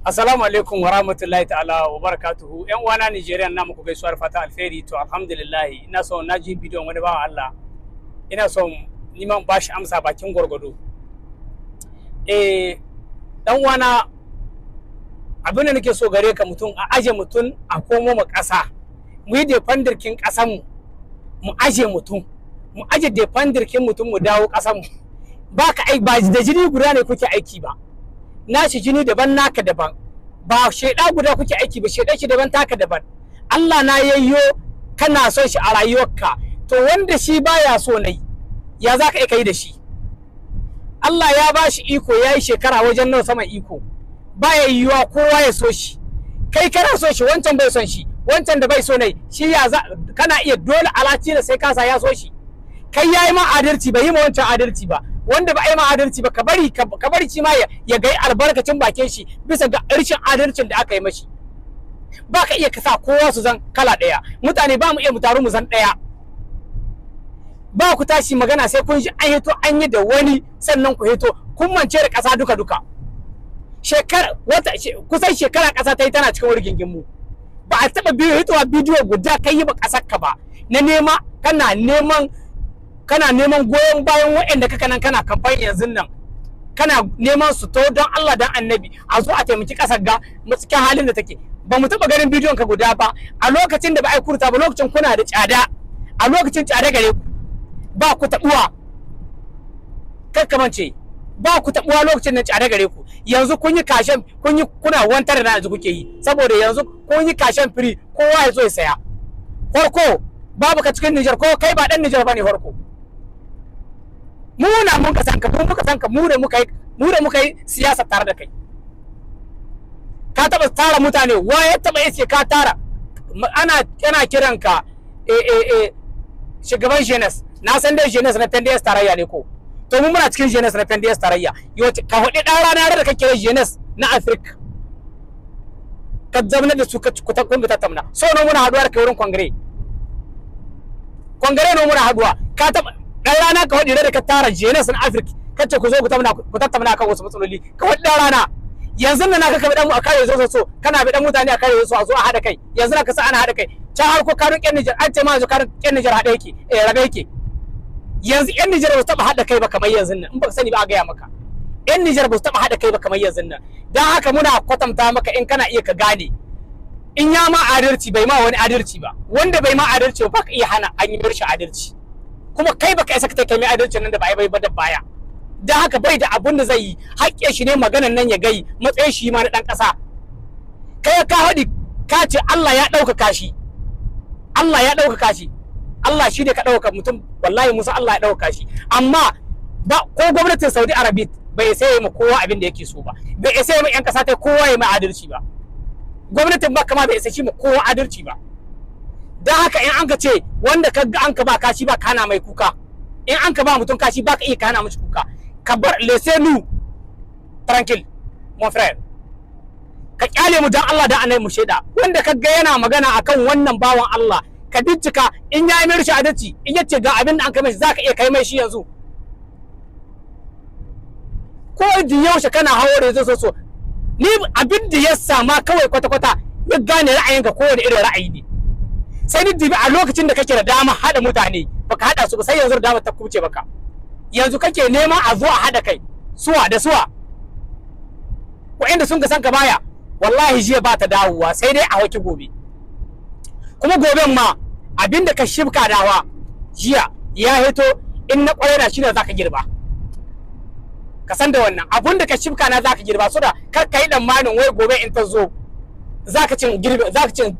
Assalamu alaikum wa rahmatullahi ta'ala wa barakatuhu. Yan uwana Nigerian, na muku gaisuwar fata alheri. To, alhamdulillah, ina son na ji bidiyon wani bawan Allah. Ina son niman bashi amsa bakin gwargwado. Eh, dan uwana, abin da nake so gare ka, mutum a aje mutum a komo mu ƙasa. Mu yi défendre kin ƙasan mu. Mu aje mutum. Mu aje défendre kin mutum, mu dawo ƙasan mu. Ba ka ai ba da jini guda ne kuke aiki ba. Nashi jini daban, naka daban. Ba sheda guda kuke aiki ba, sheda shi daban, taka daban. Allah na yayyo kana son shi a rayuwarka, to wanda shi baya so nai, ya za ka iya da shi? Allah ya ba shi iko, ya yi shekara wajen nawa saman iko. Baya yiwuwa kowa ya so shi. Kai kana so shi, wancan bai son shi. Wancan da bai so nai shi, ya za kana iya dole alaci da sai kasa ya so shi? Kai yayi ma adalci, bai yi ma wancan adalci ba. Wanda ba a yi ma adalci ba, ka bari shi ma ya gai albarkacin bakin shi bisa ga rashin adalcin da aka yi mashi. Ba ka iya kasa kowa su zan kala ɗaya. Mutane ba mu iya mu taru mu zan ɗaya. Ba ku tashi magana sai kun ji an hito an yi da wani, sannan ku hito kun mance da ƙasa duka duka. Shekara wata kusan shekara ƙasa ta yi tana cikin wani mu. Ba a taɓa biyo hitowa bidiyo guda kai yi ba ƙasar ka ba na nema kana neman goyon bayan waɗanda kaka nan kana kamfani yanzu nan, kana neman su to don Allah dan Annabi a zo a taimaki ƙasar ga cikin halin da take. Ba mu taɓa ganin bidiyon ka guda ba a lokacin da ba a yi kurta ba. Lokacin kuna da tsada, a lokacin tsada gare ku, ba ku taɓuwa. Kakkamance ba ku taɓuwa lokacin da tsada gare ku. Yanzu kun yi kashen, kun yi kuna wantar da yanzu kuke yi, saboda yanzu kun yi kashen firi, kowa ya zo ya saya. Farko babu ka cikin Nijar, ko kai ba dan Nijar bane. Farko mu na mun ka san ka, mu muka san ka, mu da muka yi siyasa tare da kai. Ka taba tara mutane? Wa ya taba yace ka tara? Ana kiran ka shugaban jeunesse. Na san dai jeunesse na PNDS Tarayya ne ko? To, mu muna cikin jeunesse na PNDS Tarayya. Yo, ka faɗi ɗan rana da kake jeunesse na Africa, ka zama da su, ka ku ta kun tattauna. So no muna haduwa da kai wurin congrès? Congrès no muna haduwa? Ka taba ɗan rana ka faɗi da ka tara jeunesse na Africa, kace ku zo ku tattauna, ku tattauna kan wasu matsaloli? Ka faɗi ɗan rana. Yanzu nan ka bi dan mu a kare zo so kana bi dan mutane a kare so a zo a hada kai. Yanzu na ka sa ana hada kai can har ko kanun ƴan Nijar. An ce ma yanzu kanun ƴan Nijar hada yake, eh, rabe yake. Yanzu ƴan Nijar ba su taba hada kai ba kamar yanzu nan. In baka sani ba, a gaya maka, ƴan Nijar ba su taba hada kai ba kamar yanzu nan. Dan haka muna kwatanta maka, in kana iya ka gane, in ya ma adalci, bai ma wani adalci ba. Wanda bai ma adalci ba, ka iya hana an yi mishi adalci. Kuma kai baka isa ka kai mai adalcin nan da ba ai ba da baya. Dan haka bai da abun da zai yi, haƙƙin shi ne maganan nan ya gai matsayin shi ma na ɗan ƙasa. Kai ka haɗi, ka ce Allah ya ɗaukaka shi, Allah ya ɗaukaka shi. Allah shi ne ka ɗaukaka mutum. Wallahi musa Allah ya ɗaukaka shi, amma ba ko gwamnatin Saudi Arabia bai sai ma kowa abin da yake so ba, bai sai ma 'yan ƙasa ta kowa ya mai adalci ba. Gwamnatin Makka ma bai isa shi ma kowa adalci ba. Dan haka in an ka ce wanda ka ga an ka ba kashi, ba kana mai kuka. In an ka ba mutum kashi, ba ka iya kana mishi kuka. Ka bar, laissez-nous tranquille, mon frère. Ka kyale mu dan Allah da Annabi mu shaida. Wanda ka ga yana magana akan wannan bawan Allah, ka bincika in ya yi mai rashin adalci. In yace ga abin da an kai mai, zaka iya kai mai shi yanzu? Ko da yaushe kana hawo da so so ni abin da ya sama kawai kwata kwata ya gane ra'ayinka, kowane irin ra'ayi ne. Sai ni dibi a lokacin da kake da dama hada mutane, baka hada su ba, sai yanzu da dama ta kuce baka, yanzu kake nema a zo a hada kai. Suwa da suwa? Wa'inda sun ka san ka baya. Wallahi jiya ba ta dawowa, sai dai a hauki gobe. Kuma goben ma abinda ka shibka dawa jiya ya hito, in na kwarai na shine zaka girba. Ka san da wannan, abun da ka shibka na zaka girba. So da kar ka yi tsammanin wai gobe in ta zo zaka cin girbe, zaka cin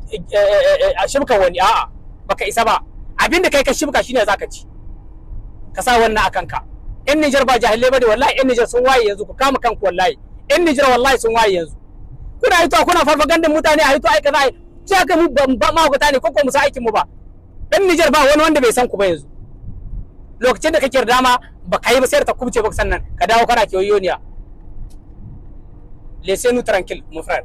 a shibka wani. A'a, baka isa ba. Abinda kai ka shibka shine zaka ci. Ka sa wannan akan ka. Yan Nijar ba jahilai ba ne. Wallahi yan Nijar sun waye yanzu. Ku kama kanku. Wallahi yan Nijar, wallahi sun waye yanzu. Kuna hito kuna farfagandin mutane a hito ai kaza ai sai ka mu ba mahaukata ne ko ko mu sa aikin mu ba. Dan Nijar ba wani wanda bai san ku ba yanzu. Lokacin da kake da dama ba ka yi ba, sai ta kubce ba, sannan ka dawo kana kiyoyoniya. Laissez-nous tranquille, mon frère.